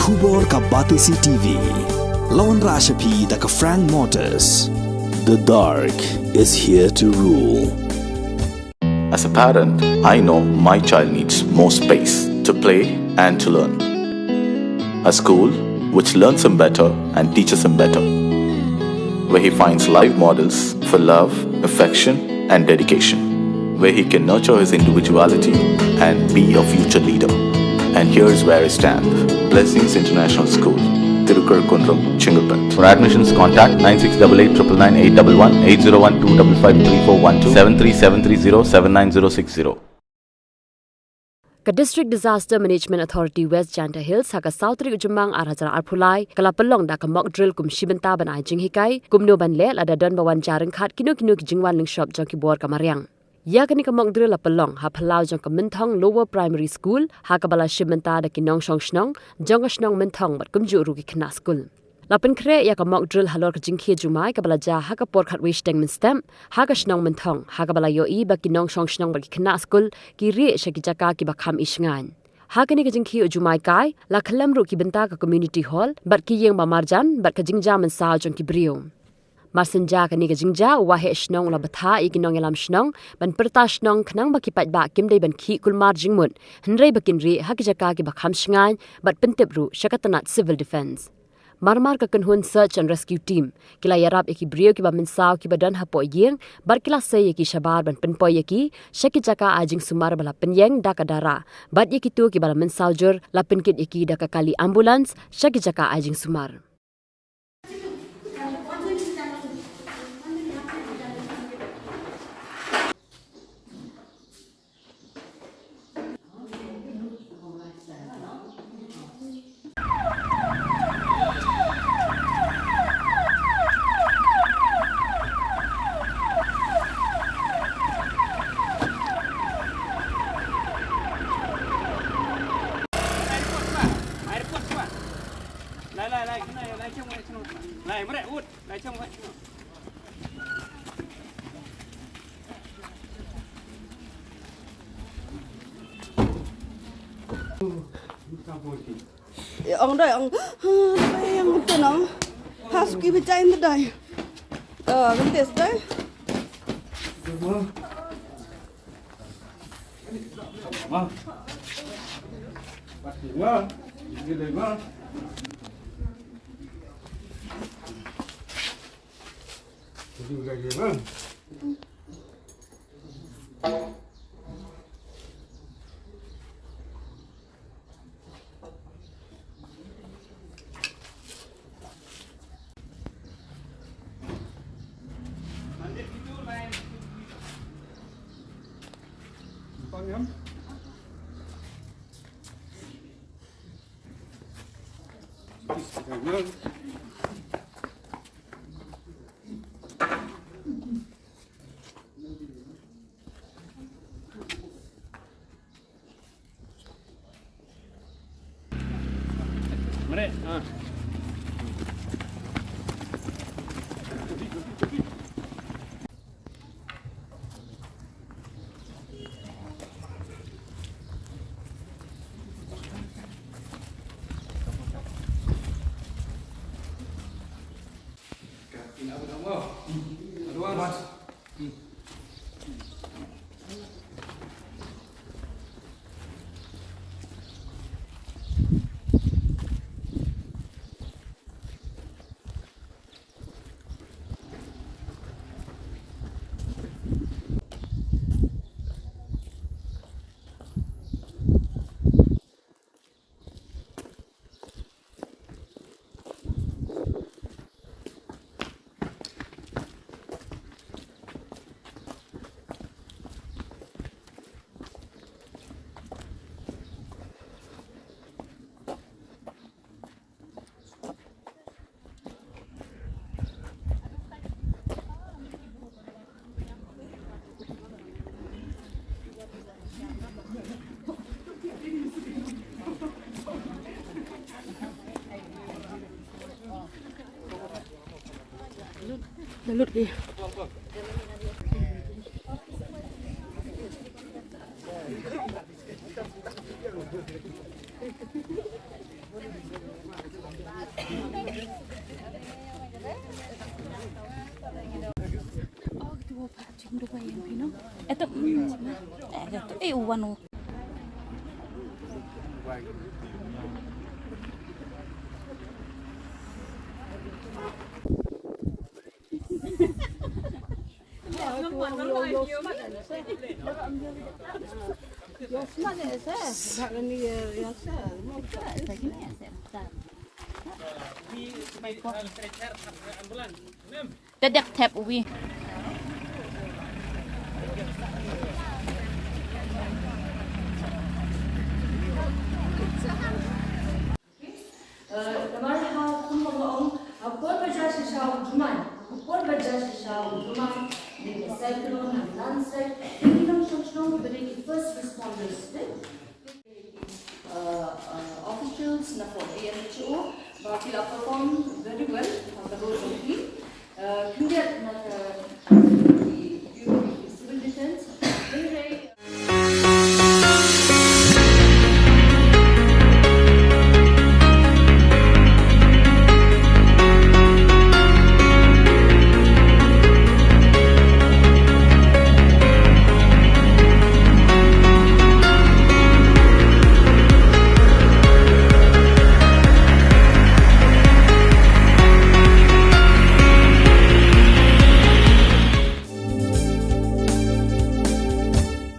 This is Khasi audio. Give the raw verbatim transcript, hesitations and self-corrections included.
Khubor ka Batesi T V. La wanrah sha phi da ka Frank Motors. The dark is here to rule. As a parent, I know my child needs more space to play and to learn. A school which learns him better and teaches him better, where he finds live models for love, affection, and dedication, where he can nurture his individuality and be a future leader. And here's where I stand. Blessings International School, Tirukar Kundrum, Chengalpet. For admissions, contact nine six double eight triple nine eight double one, eight zero one two double five three four one two, seven three seven three zero seven nine zero six zero. Ka District Disaster Management Authority West Jaintia Hills ha ka saw tarik u Jymmang ar hajar arphew lai ka la pynlong da ka mock drill kum shi bynta ban ai jinghikai kumno ban leh lada don ba wan jia ryngkhat kino kino ki jingwan lyngshop jong ki bor ka mariang. Ïa kane ka mock drill la pynlong ha phyllaw jong ka Mynthong Lower Primary School ha kaba la shim bynta da ki nongshong shnong jong ka shnong Mynthong bad kumjuh ruh ki khynnah skul. La pynkhreh ïa ka mock drill halor ka jingkhie jumai kaba la jia ha ka por khatwei shiteng mynstep ha ka shnong Mynthong ha kaba la ïohi ba ki nongshong shnong bad ki khynnah skul ki rieh sha ki jaka kiba kham ishngaiñ. Ha kane ka jingkhie u jumai kai la khyllem ruh ki bynta ka community hall bad ki ïing ba marjan bad ka jingjia mynsaw jong ki briew. Marsynja kane ka jingjia u waheh shnong u la bthah ïa ki nongïalam shnong ban pyrta shnong khnang ba ki paidbah kim dei ban khih kulmar jingmut hynrei ba kin rieh ha ki jaka kiba kham shngaiñ bad pyntip ruh sha ka tnat Civil Defence. Marmar ka kynhun Search and Rescue Team ki la ïarap ïa ki briew kiba mynsaw kiba don hapoh ïing bad ki la sei ïa ki shabar ban pynpoi ïa ki sha ki jaka ai jingsumar ba la pynïeng da ka dara bad ïa kito kiba la mynsaw jur la pynkit ïa ki da ka kali ambulance sha ki jaka ai jingsumar. Ong dai ong. Ong dai ong. Pas ki bejai ong dai. Eh, ngantes dai. Te dep thep uwi. Namar ha kum ba nga ong, ha por ba ja shisha u jumai, ha por ba ja shisha u jumai, dei ka cyclone, na landslide, dei ki nongshong shnong kiba dei ki first responders, dei? Uh, uh, officials na ka D M H O ba ki la perform very well ha ka role jong ki. Uh, khyndiat na ka